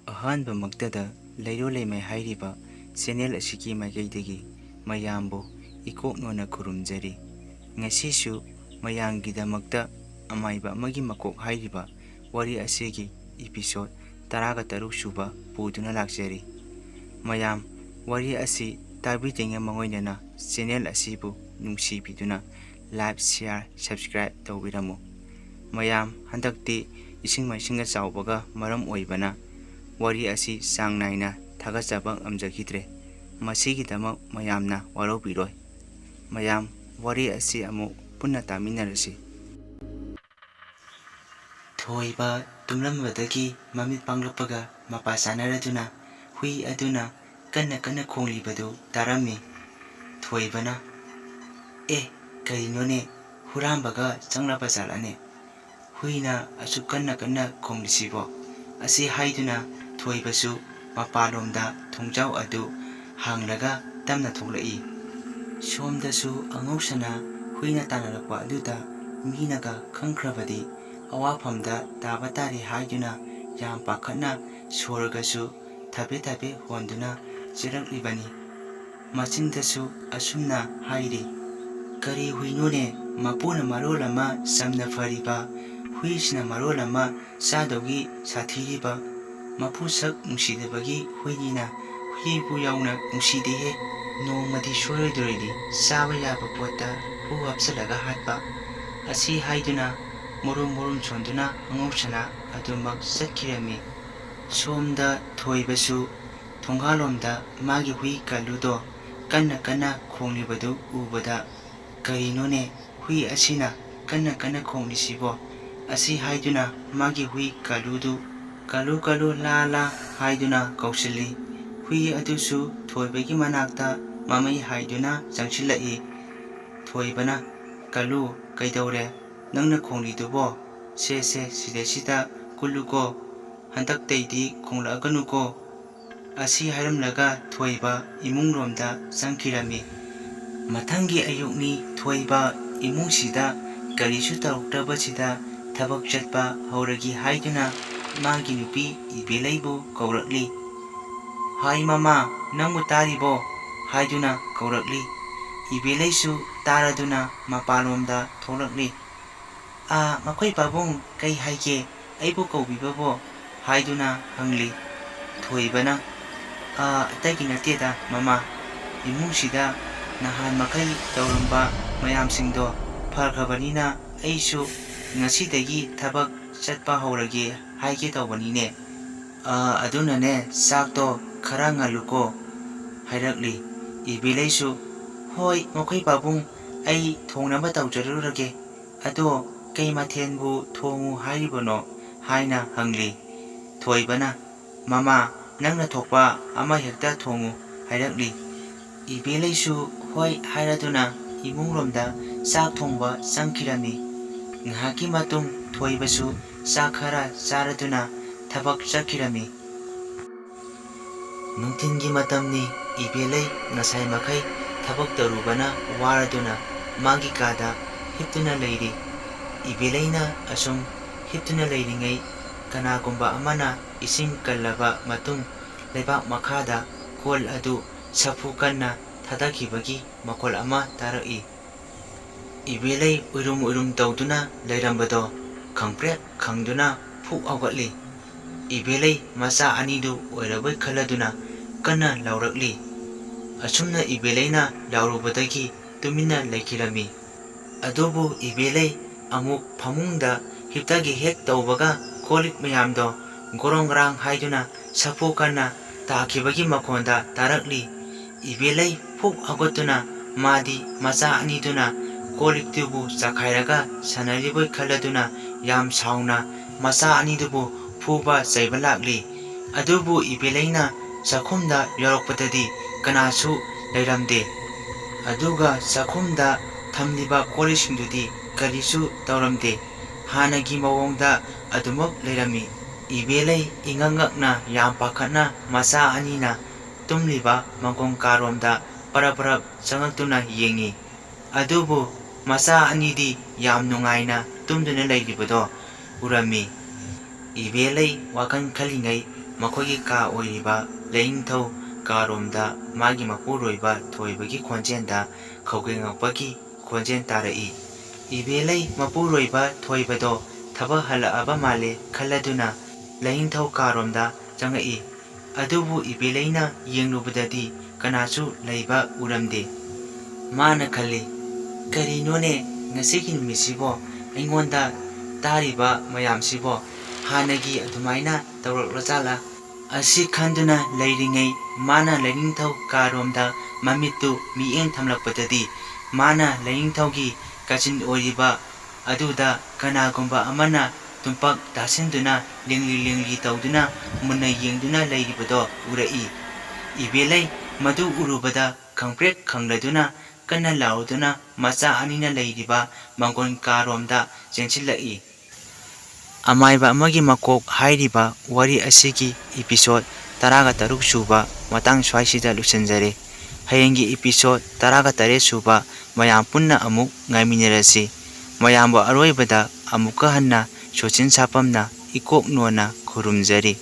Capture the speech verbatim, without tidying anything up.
ꯑꯍꯥꯟꯕꯃꯛꯇꯗ ꯂꯩꯔꯣ ꯂꯩꯃꯥꯏ ꯍꯥꯏꯔꯤꯕ ꯆꯦꯅꯦꯜ ꯑꯁꯤꯒꯤ ꯃꯥꯏꯀꯩꯗꯒꯤ ꯃꯌꯥꯝꯕꯨ ꯏꯀꯣꯛ ꯅꯣꯟꯅ ꯈꯨꯔꯨꯝꯖꯔꯤ꯫ ꯉꯁꯤꯁꯨ ꯃꯌꯥꯝꯒꯤꯗꯃꯛꯇ ꯑꯃꯥꯏꯕ ꯑꯃꯒꯤ ꯃꯀꯣꯛ ꯍꯥꯏꯔꯤꯕ ꯋꯥꯔꯤ ꯑꯁꯤꯒꯤ ꯏꯄꯤꯁꯣꯠ ꯇꯔꯥꯒ ꯇꯔꯨꯛ ꯁꯨꯕ ꯄꯨꯗꯨꯅ ꯂꯥꯛꯆꯔꯤ꯫ ꯃꯌꯥꯝ, ꯋꯥꯔꯤ ꯑꯁꯤ ꯇꯥꯕꯤꯗ꯭ꯔꯤꯉꯩ ꯃꯥꯡꯑꯣꯏꯅꯅ ꯆꯦꯅꯦꯜ ꯑꯁꯤꯕꯨ ꯅꯨꯡꯁꯤꯕꯤꯗꯨꯅ like, share, subscribe ꯇꯧꯕꯤꯔꯝꯃꯨ꯫ ꯃꯌꯥꯝ, ꯍꯟꯗꯛꯇꯤ ꯏꯁꯤꯡ ꯃꯥꯏꯁꯤꯡꯒ ꯆꯥꯎꯕꯒ ꯃꯔꯝ ꯑꯣꯏꯕꯅ ꯋꯥꯔꯤ ꯑꯁꯤ ꯆꯥꯡ ꯅꯥꯏꯅ ꯊꯥꯒꯠꯆꯕ ꯉꯝꯖꯈꯤꯗ꯭ꯔꯦ꯫ ꯃꯁꯤꯒꯤꯗꯃꯛ ꯃꯌꯥꯝꯅ ꯋꯥꯔꯧꯕꯤꯔꯣꯏ꯫ ꯃꯌꯥꯝ, ꯋꯥꯔꯤ ꯑꯁꯤ ꯑꯃꯨꯛ ꯄꯨꯟꯅ ꯇꯥꯃꯤꯟꯅꯔꯁꯤ꯫ ꯊꯣꯏꯕ ꯇꯨꯝꯂꯝꯕꯗꯒꯤ ꯃꯃꯤꯠ ꯄꯥꯡꯂꯛꯄꯒ ꯃꯄꯥ ꯆꯥꯅꯔꯗꯨꯅ ꯍꯨꯏ ꯑꯗꯨꯅ ꯀꯟꯅ ꯀꯟꯅ ꯈꯣꯡꯂꯤꯕꯗꯨ ꯇꯥꯔꯝꯃꯤ꯫ ꯊꯣꯏꯕꯅ, "ꯑꯦ, ꯀꯔꯤꯅꯣꯅꯦ, ꯍꯨꯔꯥꯟꯕꯒ ꯆꯪꯂꯕ ꯖꯥꯠꯂꯅꯦ? ꯍꯨꯏꯅ ꯑꯁꯨꯛ ꯀꯟꯅ ꯀꯟꯅ ꯈꯣꯡꯂꯤꯁꯤꯕꯣ?" ꯑꯁꯤ ꯍꯥꯏꯗꯨꯅ ꯊꯣꯏꯕꯁꯨ ꯃꯄꯥꯟꯂꯣꯝꯗ ꯊꯣꯡꯖꯥꯎ ꯑꯗꯨ ꯍꯥꯡꯂꯒ ꯇꯞꯅ ꯊꯣꯛꯂꯛꯏ꯫ ꯁꯣꯝꯗꯁꯨ ꯑꯉꯧꯁꯅꯥ ꯍꯨꯏꯅ ꯇꯥꯟꯅꯔꯛꯄ ꯑꯗꯨꯗ ꯃꯤꯅꯒ ꯈꯪꯈ꯭ꯔꯕꯗꯤ ꯑꯋꯥꯐꯝꯗ ꯇꯥꯕ ꯇꯥꯔꯦ ꯍꯥꯏꯗꯨꯅ ꯌꯥꯝ ꯄꯥꯈꯠꯅ ꯁꯣꯔꯒꯁꯨ ꯊꯕꯦ ꯊꯕꯦ ꯍꯣꯟꯗꯨꯅ ꯆꯦꯜꯂꯛꯂꯤꯕꯅꯤ꯫ ꯃꯆꯤꯟꯗꯁꯨ ꯑꯁꯨꯝꯅ ꯍꯥꯏꯔꯤ, "ꯀꯔꯤ ꯍꯨꯏꯅꯣꯅꯦ? ꯃꯄꯨꯅ ꯃꯔꯣꯜ ꯑꯃ ꯆꯝꯅ ꯐꯔꯤꯕ, ꯍꯨꯏꯁꯤꯅ ꯃꯔꯣꯜ ꯑꯃ ꯆꯥꯗꯧꯒꯤ ꯁꯥꯊꯤꯔꯤꯕ꯫ ꯃꯄꯨ ꯁꯛ ꯅꯨꯡꯁꯤꯗꯕꯒꯤ ꯍꯨꯏꯅꯤꯅ ꯍꯨꯏꯕꯨ ꯌꯥꯎꯅ ꯅꯨꯡꯁꯤꯗꯦꯍꯦ꯫ ꯅꯣꯡꯃꯗꯤ ꯁꯣꯏꯔꯣꯏꯗꯧꯔꯤꯅꯤ ꯆꯥꯕ ꯌꯥꯕ ꯄꯣꯠꯇ ꯍꯨ ꯍꯥꯞꯆꯤꯜꯂꯒ ꯍꯥꯠꯄ"꯫ ꯑꯁꯤ ꯍꯥꯏꯗꯨꯅ ꯃꯔꯨꯝ ꯃꯔꯨꯝ ꯁꯣꯟꯗꯨꯅ ꯑꯉꯧꯁꯅꯥ ꯑꯗꯨꯃꯛ ꯆꯠꯈꯤꯔꯝꯃꯤ꯫ ꯁꯣꯝꯗ ꯊꯣꯏꯕꯁꯨ ꯊꯣꯡꯒꯥꯜꯂꯣꯝꯗ ꯃꯥꯒꯤ ꯍꯨꯏ ꯀꯥꯂꯨꯗꯣ ꯀꯟꯅ ꯀꯟꯅ ꯈꯣꯡꯂꯤꯕꯗꯨ ꯎꯕꯗ, "ꯀꯔꯤꯅꯣꯅꯦ, ꯍꯨꯏ ꯑꯁꯤꯅ ꯀꯟꯅ ꯀꯟꯅ ꯈꯣꯡꯂꯤꯁꯤꯕꯣ?" ꯑꯁꯤ ꯍꯥꯏꯗꯨꯅ ꯃꯥꯒꯤ ꯍꯨꯏ ꯀꯥꯂꯨꯗꯨ, "ꯀꯥꯂꯨ, ꯀꯥꯂꯨ, ꯂꯥ, ꯂꯥ" ꯍꯥꯏꯗꯨꯅ ꯀꯧꯁꯤꯜꯂꯤ꯫ ꯍꯨꯏ ꯑꯗꯨꯁꯨ ꯊꯣꯏꯕꯒꯤ ꯃꯅꯥꯛꯇ ꯃꯃꯩ ꯍꯥꯏꯗꯨꯅ ꯆꯪꯁꯤꯜꯂꯛꯏ꯫ ꯊꯣꯏꯕꯅ, "ꯀꯥꯂꯨ, ꯀꯩꯗꯧꯔꯦ? ꯅꯪꯅ ꯈꯣꯡꯂꯤꯗꯨꯕꯣ? ꯁꯦ, ꯁꯦ, ꯁꯤꯗꯩꯁꯤꯗ ꯀꯨꯜꯂꯨꯀꯣ꯫ ꯍꯟꯗꯛꯇꯩꯗꯤ ꯈꯣꯡꯂꯛꯑꯒꯅꯨꯀꯣ"꯫ ꯑꯁꯤ ꯍꯥꯏꯔꯝꯂꯒ ꯊꯣꯏꯕ ꯏꯃꯨꯡꯂꯣꯝꯗ ꯆꯪꯈꯤꯔꯝꯃꯤ꯫ ꯃꯊꯪꯒꯤ ꯑꯌꯨꯛꯅꯤ꯫ ꯊꯣꯏꯕ ꯏꯃꯨꯡꯁꯤꯗ ꯀꯔꯤꯁꯨ ꯇꯧꯔꯛꯇꯕꯁꯤꯗ ꯊꯕꯛ ꯆꯠꯄ ꯍꯧꯔꯒꯦ ꯍꯥꯏꯗꯨꯅ ꯃꯥꯒꯤ ꯅꯨꯄꯤ ꯏꯕꯦꯂꯩꯕꯨ ꯀꯧꯔꯛꯂꯤ꯫ "ꯍꯥꯏ ꯃꯃꯥ, ꯅꯪꯕꯨ ꯇꯥꯔꯤꯕꯣ?" ꯍꯥꯏꯗꯨꯅ ꯀꯧꯔꯛꯂꯤ꯫ ꯏꯕꯦꯂꯩꯁꯨ ꯇꯥꯔꯗꯨꯅ ꯃꯄꯥꯟꯂꯣꯝꯗ ꯊꯣꯛꯂꯛꯂꯤ꯫ "ꯑꯥ, ꯃꯈꯣꯏ ꯄꯥꯕꯨꯡ, ꯀꯩ ꯍꯥꯏꯒꯦ? ꯑꯩꯕꯨ ꯀꯧꯕꯤꯕꯕꯣ?" ꯍꯥꯏꯗꯨꯅ ꯍꯪꯂꯤ꯫ ꯊꯣꯏꯕꯅ, "ꯑꯥ, ꯑꯇꯩꯒꯤ ꯅꯠꯇꯦꯗ ꯃꯃꯥ, ꯏꯃꯨꯡꯁꯤꯗ ꯅꯍꯥꯟ ꯃꯈꯩ ꯇꯧꯔꯝꯕ ꯃꯌꯥꯝꯁꯤꯡꯗꯣ ꯐꯈ꯭ꯔꯕꯅꯤꯅ ꯑꯩꯁꯨ ꯉꯁꯤꯗꯒꯤ ꯊꯕꯛ ꯆꯠꯄ ꯍꯧꯔꯒꯦ ꯍꯥꯏꯒꯦ ꯇꯧꯕꯅꯤꯅꯦ꯫ ꯑꯥ, ꯑꯗꯨꯅꯅꯦ, ꯆꯥꯛꯇꯣ ꯈꯔ ꯉꯜꯂꯨꯀꯣ," ꯍꯥꯏꯔꯛꯂꯤ꯫ ꯏꯕꯦꯂꯩꯁꯨ, "ꯍꯣꯏ, ꯃꯈꯣꯏ ꯄꯥꯕꯨꯡ, ꯑꯩ ꯊꯣꯡꯅꯕ ꯇꯧꯖꯔꯨꯔꯒꯦ꯫ ꯑꯗꯣ ꯀꯩ ꯃꯊꯦꯜꯕꯨ ꯊꯣꯡꯉꯨ ꯍꯥꯏꯔꯤꯕꯅꯣ?" ꯍꯥꯏꯅ ꯍꯪꯂꯤ꯫ ꯊꯣꯏꯕꯅ, "ꯃꯃꯥ, ꯅꯪꯅ ꯊꯣꯛꯄ ꯑꯃ ꯍꯦꯛꯇ ꯊꯣꯡꯉꯨ," ꯍꯥꯏꯔꯛꯂꯤ꯫ ꯏꯕꯦꯂꯩꯁꯨ ꯍꯣꯏ ꯍꯥꯏꯔꯗꯨꯅ ꯏꯃꯨꯡꯂꯣꯝꯗ ꯆꯥꯛ ꯊꯣꯡꯕ ꯆꯪꯈꯤꯔꯝꯃꯤ꯫ ꯉꯥꯏꯍꯥꯛꯀꯤ ꯃꯇꯨꯡ ꯊꯣꯏꯕꯁꯨ ꯆꯥꯛ ꯈꯔ ꯆꯥꯔꯗꯨꯅ ꯊꯕꯛ ꯆꯠꯈꯤꯔꯝꯃꯤ꯫ ꯅꯨꯡꯊꯤꯟꯒꯤ ꯃꯇꯝꯅꯤ꯫ ꯏꯕꯦꯂꯩ ꯉꯁꯥꯏ ꯃꯈꯩ ꯊꯕꯛ ꯇꯧꯔꯨꯕꯅ ꯋꯥꯔꯗꯨꯅ ꯃꯥꯒꯤ ꯀꯥꯗ ꯍꯤꯞꯇꯨꯅ ꯂꯩꯔꯤ꯫ ꯏꯕꯦꯂꯩꯅ ꯑꯁꯨꯝ ꯍꯤꯞꯇꯨꯅ ꯂꯩꯔꯤꯉꯩ ꯀꯅꯥꯒꯨꯝꯕ ꯑꯃꯅ ꯏꯁꯤꯡ ꯀꯜꯂꯕ ꯃꯇꯨꯡ ꯂꯩꯕꯥꯛ ꯃꯈꯥꯗ ꯀꯣꯜ ꯑꯗꯨ ꯁꯥꯐꯨ ꯀꯟꯅ ꯊꯥꯗꯈꯤꯕꯒꯤ ꯃꯈꯣꯜ ꯑꯃ ꯇꯥꯔꯛꯏ꯫ ꯏꯕꯦꯂꯩ ꯎꯏꯔꯨꯝ ꯎꯏꯔꯨꯝ ꯇꯧꯗꯨꯅ ꯂꯩꯔꯝꯕꯗꯣ ꯈꯪꯄ꯭ꯔꯦꯛ ꯈꯪꯗꯨꯅ ꯐꯨꯛ ꯍꯧꯒꯠꯂꯤ꯫ ꯏꯕꯦꯂꯩ ꯃꯆꯥ ꯑꯅꯤꯗꯨ ꯑꯣꯏꯔꯕꯣꯏ ꯈꯜꯂꯗꯨꯅ ꯀꯟꯅ ꯂꯥꯎꯔꯛꯂꯤ꯫ ꯑꯁꯨꯝꯅ ꯏꯕꯦꯂꯩꯅ ꯂꯥꯎꯔꯨꯕꯗꯒꯤ ꯇꯨꯃꯤꯟꯅ ꯂꯩꯈꯤꯔꯝꯃꯤ꯫ ꯑꯗꯨꯕꯨ ꯏꯕꯦꯂꯩ ꯑꯃꯨꯛ ꯐꯃꯨꯡꯗ ꯍꯤꯞꯇꯒꯦ ꯍꯦꯛ ꯇꯧꯕꯒ ꯀꯣꯜ ꯂꯤꯛ ꯃꯌꯥꯝꯗꯣ ꯒꯣꯔꯣꯡ ꯒꯔꯥꯡ ꯍꯥꯏꯗꯨꯅ ꯁꯥꯐꯨ ꯀꯟꯅ ꯇꯥꯈꯤꯕꯒꯤ ꯃꯈꯣꯟꯗ ꯇꯥꯔꯛꯂꯤ꯫ ꯏꯕꯦꯂꯩ ꯐꯨꯛ ꯍꯧꯒꯠꯇꯨꯅ ꯃꯥꯗꯤ ꯃꯆꯥ ꯑꯅꯤꯗꯨꯅ ꯀꯣꯜ ꯂꯤꯛꯇꯨꯕꯨ ꯆꯈꯥꯏꯔꯒ ꯁꯥꯟꯅꯔꯤꯕꯣꯏ ꯈꯜꯂꯗꯨꯅ ꯌꯥꯝ ꯁꯥꯎꯅ ꯃꯆꯥ ꯑꯅꯤꯗꯨꯕꯨ ꯐꯨꯕ ꯆꯩꯕ ꯂꯥꯛꯂꯤ꯫ ꯑꯗꯨꯕꯨ ꯏꯕꯦꯂꯩꯅ ꯆꯥꯛꯈꯨꯝꯗ ꯌꯧꯔꯛꯄꯗꯗꯤ ꯀꯅꯥꯁꯨ ꯂꯩꯔꯝꯗꯦ꯫ ꯑꯗꯨꯒ ꯆꯥꯛꯈꯨꯝꯗ ꯊꯝꯂꯤꯕ ꯀꯣꯜꯂꯤꯛꯁꯤꯡꯗꯨꯗꯤ ꯀꯔꯤꯁꯨ ꯇꯧꯔꯝꯗꯦ꯫ ꯍꯥꯟꯅꯒꯤ ꯃꯑꯣꯡꯗ ꯑꯗꯨꯃꯛ ꯂꯩꯔꯝꯃꯤ꯫ ꯏꯕꯦꯂꯩ ꯏꯉꯛ ꯉꯛꯅ ꯌꯥꯝ ꯄꯥꯈꯠꯅ ꯃꯆꯥ ꯑꯅꯤꯅ ꯇꯨꯝꯂꯤꯕ ꯃꯥꯡꯒꯣꯡ ꯀꯥꯔꯣꯝꯗ ꯄꯔꯞ ꯄꯔꯞ ꯆꯪꯉꯛꯇꯨꯅ ꯌꯦꯡꯉꯤ꯫ ꯑꯗꯨꯕꯨ ꯃꯆꯥ ꯑꯅꯤꯗꯤ ꯌꯥꯝ ꯅꯨꯡꯉꯥꯏꯅ ꯇꯨꯝꯗꯨꯅ ꯂꯩꯔꯤꯕꯗꯣ ꯎꯔꯝꯃꯤ꯫ ꯏꯕꯦꯂꯩ ꯋꯥꯈꯜ ꯈꯜꯂꯤꯉꯩ ꯃꯈꯣꯏꯒꯤ ꯀꯥ ꯑꯣꯏꯔꯤꯕ ꯂꯥꯏꯅꯤꯡꯊꯧ ꯀꯥꯔꯣꯝꯗ ꯃꯥꯒꯤ ꯃꯄꯨꯔꯣꯏꯕ ꯊꯣꯏꯕꯒꯤ ꯈꯣꯟꯖꯦꯜꯗ ꯈꯧꯒꯦꯡꯉꯛꯄꯒꯤ ꯈꯣꯟꯖꯦꯜ ꯇꯥꯔꯛꯏ꯫ ꯏꯕꯦꯂꯩ ꯃꯄꯨꯔꯣꯏꯕ ꯊꯣꯏꯕꯗꯣ ꯊꯕꯛ ꯍꯜꯂꯛꯑꯕ ꯃꯥꯜꯂꯦ ꯈꯜꯂꯗꯨꯅ ꯂꯥꯏꯅꯤꯡꯊꯧ ꯀꯥꯔꯣꯝꯗ ꯆꯪꯉꯛꯏ꯫ ꯑꯗꯨꯕꯨ ꯏꯕꯦꯂꯩꯅ ꯌꯦꯡꯂꯨꯕꯗꯗꯤ ꯀꯅꯥꯁꯨ ꯂꯩꯕ ꯎꯔꯝꯗꯦ꯫ ꯃꯥꯅ ꯈꯜꯂꯤ, "ꯀꯔꯤꯅꯣꯅꯦ ꯉꯁꯤꯒꯤ ꯅꯨꯃꯤꯠꯁꯤꯕꯣ? ꯑꯩꯉꯣꯟꯗ ꯇꯥꯔꯤꯕ ꯃꯌꯥꯝꯁꯤꯕꯣ ꯍꯥꯟꯅꯒꯤ ꯑꯗꯨꯃꯥꯏꯅ ꯇꯧꯔꯛꯂꯖꯥꯠꯂꯥ?" ꯑꯁꯤ ꯈꯟꯗꯨꯅ ꯂꯩꯔꯤꯉꯩ ꯃꯥꯅ ꯂꯥꯏꯅꯤꯡꯊꯧ ꯀꯥꯔꯣꯝꯗ ꯃꯃꯤꯠꯇꯨ ꯃꯤꯠꯌꯦꯡ ꯊꯝꯂꯛꯄꯗꯗꯤ ꯃꯥꯅ ꯂꯥꯏꯅꯤꯡꯊꯧꯒꯤ ꯀꯥꯆꯤꯟ ꯑꯣꯏꯔꯤꯕ ꯑꯗꯨꯗ ꯀꯅꯥꯒꯨꯝꯕ ꯑꯃꯅ ꯇꯨꯝꯄꯥꯛ ꯇꯥꯁꯤꯟꯗꯨꯅ ꯂꯦꯡꯂꯤ ꯂꯦꯡꯂꯤ ꯇꯧꯗꯨꯅ ꯃꯨꯟꯅ ꯌꯦꯡꯗꯨꯅ ꯂꯩꯔꯤꯕꯗꯣ ꯎꯔꯛꯏ꯫ ꯏꯕꯦꯂꯩ ꯃꯗꯨ ꯎꯔꯨꯕꯗ ꯈꯪꯄ꯭ꯔꯦꯛ ꯈꯪꯂꯗꯨꯅ ꯀꯟꯅ ꯂꯥꯎꯗꯨꯅ ꯃꯆꯥ ꯑꯅꯤꯅ ꯂꯩꯔꯤꯕ ꯃꯥꯡꯒꯣꯟ ꯀꯥꯔꯣꯝꯗ ꯆꯦꯟꯁꯤꯜꯂꯛꯏ꯫ ꯑꯃꯥꯏꯕ ꯑꯃꯒꯤ ꯃꯀꯣꯛ ꯍꯥꯏꯔꯤꯕ ꯋꯥꯔꯤ ꯑꯁꯤꯒꯤ episode ꯇꯔꯥꯒ ꯇꯔꯨꯛ ꯁꯨꯕ ꯃꯇꯥꯡ ꯁ꯭ꯋꯥꯏꯁꯤꯗ ꯂꯣꯏꯁꯤꯟꯖꯔꯦ꯫ ꯍꯌꯦꯡꯒꯤ episode ꯇꯔꯥꯒ ꯇꯔꯦꯠ ꯁꯨꯕ ꯃꯌꯥꯝ ꯄꯨꯟꯅ ꯑꯃꯨꯛ ꯉꯥꯏꯃꯤꯟꯅꯔꯁꯤ꯫ ꯃꯌꯥꯝꯕꯨ ꯑꯔꯣꯏꯕꯗ ꯑꯃꯨꯛꯀ ꯍꯟꯅ ꯁꯣꯆꯤꯟ ꯁꯥꯄꯝꯅ ꯏꯀꯣꯛ ꯅꯣꯟꯅ ꯈꯨꯔꯨꯝꯖꯔꯤ꯫